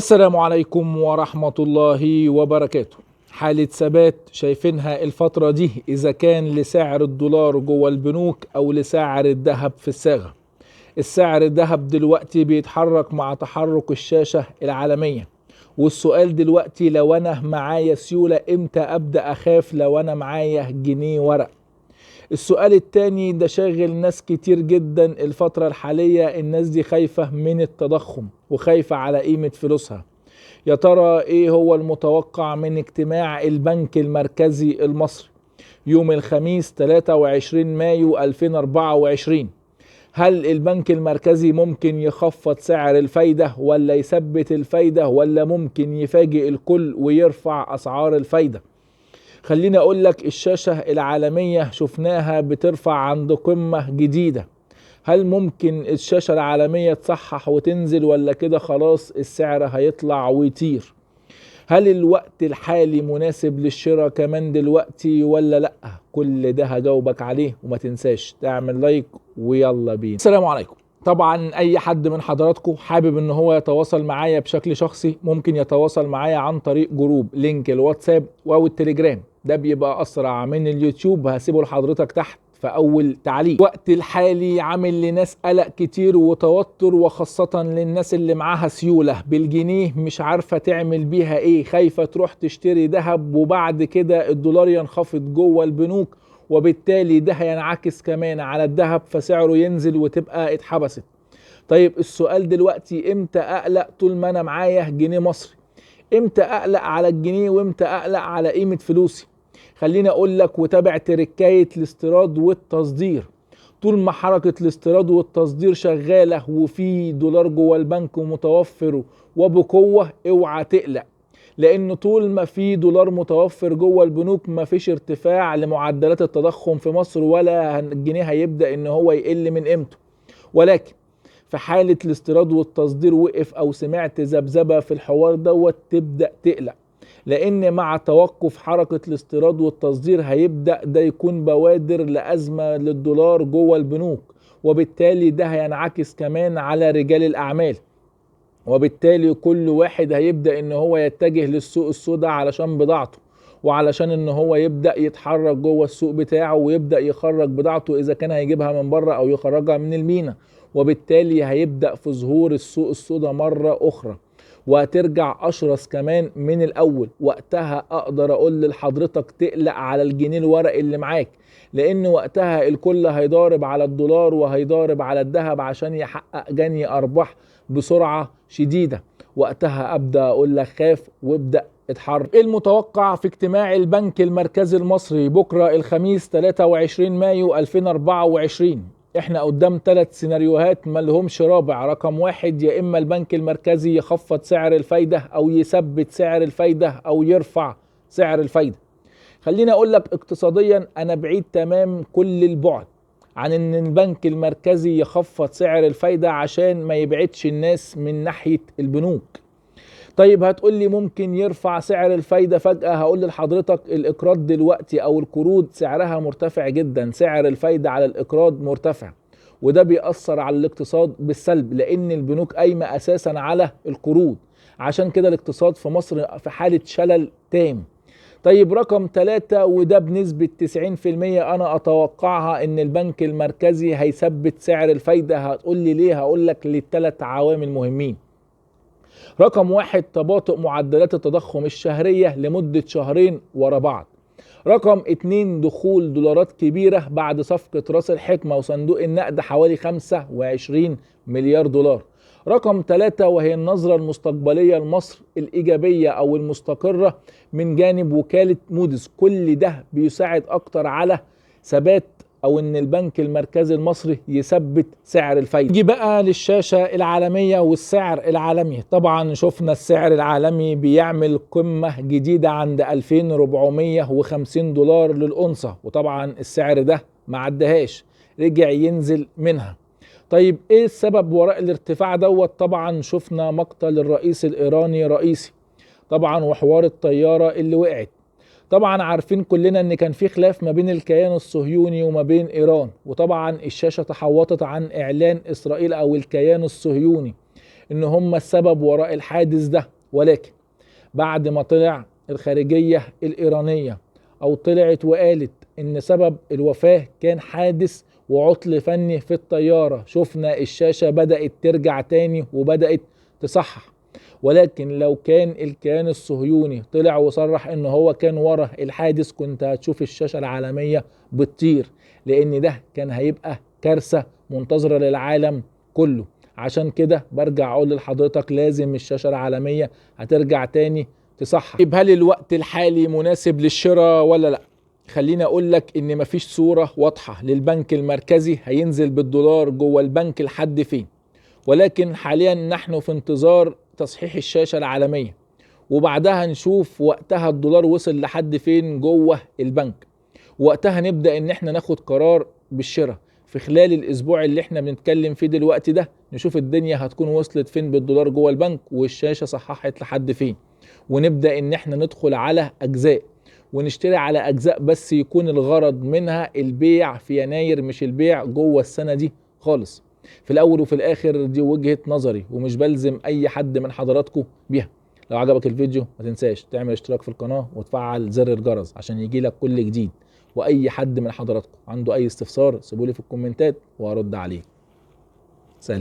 السلام عليكم ورحمة الله وبركاته. حالة ثبات شايفينها الفترة دي، إذا كان لسعر الدولار جوه البنوك أو لسعر الذهب في الصاغة. السعر الذهب دلوقتي بيتحرك مع تحرك الشاشة العالمية، والسؤال دلوقتي لو أنا معايا سيولة إمتى أبدأ أخاف لو أنا معايا جنيه ورق؟ السؤال التاني ده شاغل ناس كتير جدا الفترة الحالية، الناس دي خايفة من التضخم وخايفة على قيمة فلوسها. يا ترى ايه هو المتوقع من اجتماع البنك المركزي المصري يوم الخميس 23 مايو 2024؟ هل البنك المركزي ممكن يخفض سعر الفايدة ولا يثبت الفايدة ولا ممكن يفاجئ الكل ويرفع أسعار الفايدة؟ خليني اقول لك الشاشة العالمية شفناها بترفع عند قمة جديدة. هل ممكن الشاشة العالمية تصحح وتنزل ولا كده خلاص السعر هيطلع ويطير؟ هل الوقت الحالي مناسب للشراء كمان دلوقتي ولا لأ؟ كل ده هجاوبك عليه، وما تنساش تعمل like ويلا بينا. السلام عليكم. طبعا اي حد من حضراتكم حابب ان هو يتواصل معايا بشكل شخصي ممكن يتواصل معايا عن طريق group link الواتساب او التليجرام، ده بيبقى اسرع من اليوتيوب، هسيبه لحضرتك تحت في اول تعليق. الوقت الحالي عامل لناس قلق كتير وتوتر، وخاصة للناس اللي معاها سيولة بالجنيه مش عارفة تعمل بيها ايه، خايفة تروح تشتري ذهب وبعد كده الدولار ينخفض جوه البنوك، وبالتالي ده هينعكس كمان على الذهب فسعره ينزل وتبقى اتحبست. طيب السؤال دلوقتي امتى اقلق طول ما انا معايا جنيه مصري؟ امتى اقلق على الجنيه وامتى اقلق على قيمة فلوسي؟ خليني اقول لك وتابع تركاية الاستيراد والتصدير. طول ما حركة الاستيراد والتصدير شغالة وفي دولار جوه البنك ومتوفر وبقوة اوعى تقلق، لان طول ما في دولار متوفر جوه البنوك ما فيش ارتفاع لمعدلات التضخم في مصر ولا الجنيه هيبدأ ان هو يقل من قيمته. ولكن في حالة الاستيراد والتصدير وقف او سمعت ذبذبة في الحوار دوت تبدأ تقلق، لان مع توقف حركة الاستيراد والتصدير هيبدأ ده يكون بوادر لأزمة للدولار جوه البنوك، وبالتالي ده هينعكس كمان على رجال الأعمال، وبالتالي كل واحد هيبدأ ان هو يتجه للسوق السوداء علشان بضاعته، وعلشان ان هو يبدأ يتحرك جوه السوق بتاعه ويبدأ يخرج بضاعته اذا كان هيجيبها من بره او يخرجها من المينا، وبالتالي هيبدأ في ظهور السوق السوداء مرة اخرى وهترجع اشرس كمان من الاول. وقتها اقدر اقول لحضرتك تقلق على الجنيه الورق اللي معاك، لان وقتها الكل هيضارب على الدولار وهيضارب على الذهب عشان يحقق جني ارباح بسرعة شديدة. وقتها ابدا اقول لك خاف وابدا اتحرك. ايه المتوقع في اجتماع البنك المركزي المصري بكرة الخميس 23 مايو 2024؟ احنا قدام 3 سيناريوهات ملهمش رابع. رقم واحد، يا اما البنك المركزي يخفض سعر الفايدة او يثبت سعر الفايدة او يرفع سعر الفايدة. خليني اقول لك اقتصاديا انا بعيد تمام كل البعد عن ان البنك المركزي يخفض سعر الفايدة عشان ما يبعدش الناس من ناحية البنوك. طيب هتقول لي ممكن يرفع سعر الفايدة فجأة، هقول لحضرتك الإقراض دلوقتي أو القروض سعرها مرتفع جدا، سعر الفايدة على الإقراض مرتفع، وده بيأثر على الاقتصاد بالسلب لأن البنوك قايمة أساسا على القروض، عشان كده الاقتصاد في مصر في حالة شلل تام. طيب رقم 3، وده بنسبة 90% أنا أتوقعها إن البنك المركزي هيثبت سعر الفايدة. هتقول لي ليه؟ هقول لك للثلاث عوامل مهمين. رقم 1، تباطؤ معدلات التضخم الشهرية لمدة شهرين ورا بعض. رقم 2، دخول دولارات كبيرة بعد صفقة راس الحكمة وصندوق النقد حوالي 25 مليار دولار. رقم 3، وهي النظرة المستقبلية لمصر الإيجابية أو المستقرة من جانب وكالة موديز. كل ده بيساعد أكتر على ثبات أو إن البنك المركزي المصري يثبت سعر الفايدة. نيجي بقى للشاشة العالمية والسعر العالمي. طبعا شفنا السعر العالمي بيعمل قمة جديدة عند 2450 دولار للأونصة، وطبعا السعر ده ما عدهاش، رجع ينزل منها. طيب ايه السبب وراء الارتفاع دوت؟ طبعا شفنا مقتل الرئيس الإيراني رئيسي طبعا، وحوار الطيارة اللي وقعت. طبعا عارفين كلنا ان كان في خلاف ما بين الكيان الصهيوني وما بين ايران، وطبعا الشاشة تحوطت عن اعلان اسرائيل او الكيان الصهيوني ان هم السبب وراء الحادث ده. ولكن بعد ما طلع الخارجية الإيرانية أو طلعت وقالت إن سبب الوفاة كان حادث وعطل فني في الطيارة، شفنا الشاشة بدأت ترجع تاني وبدأت تصحح. ولكن لو كان الكيان الصهيوني طلع وصرح إن هو كان ورا الحادث كنت هتشوف الشاشة العالمية بتطير، لأن ده كان هيبقى كارثة منتظرة للعالم كله. عشان كده برجع أقول لحضرتك لازم الشاشة العالمية هترجع تاني تصحح. طيب هل الوقت الحالي مناسب للشراء ولا لا؟ خليني اقول لك ان مفيش صورة واضحة للبنك المركزي هينزل بالدولار جوه البنك لحد فين، ولكن حاليا نحن في انتظار تصحيح الشاشة العالمية، وبعدها نشوف وقتها الدولار وصل لحد فين جوه البنك، وقتها نبدأ ان احنا ناخد قرار بالشراء في خلال الاسبوع اللي احنا بنتكلم فيه دلوقتي ده. نشوف الدنيا هتكون وصلت فين بالدولار جوه البنك والشاشة صححت لحد فين، ونبدأ ان احنا ندخل على اجزاء ونشتري على اجزاء، بس يكون الغرض منها البيع في يناير مش البيع جوه السنة دي خالص. في الاول وفي الاخر دي وجهة نظري ومش بلزم اي حد من حضراتكم بيها. لو عجبك الفيديو ما تنساش تعمل اشتراك في القناة وتفعل زر الجرس عشان يجيلك كل جديد، واي حد من حضراتكم عنده اي استفسار سيبولي في الكومنتات وارد عليه. سلام.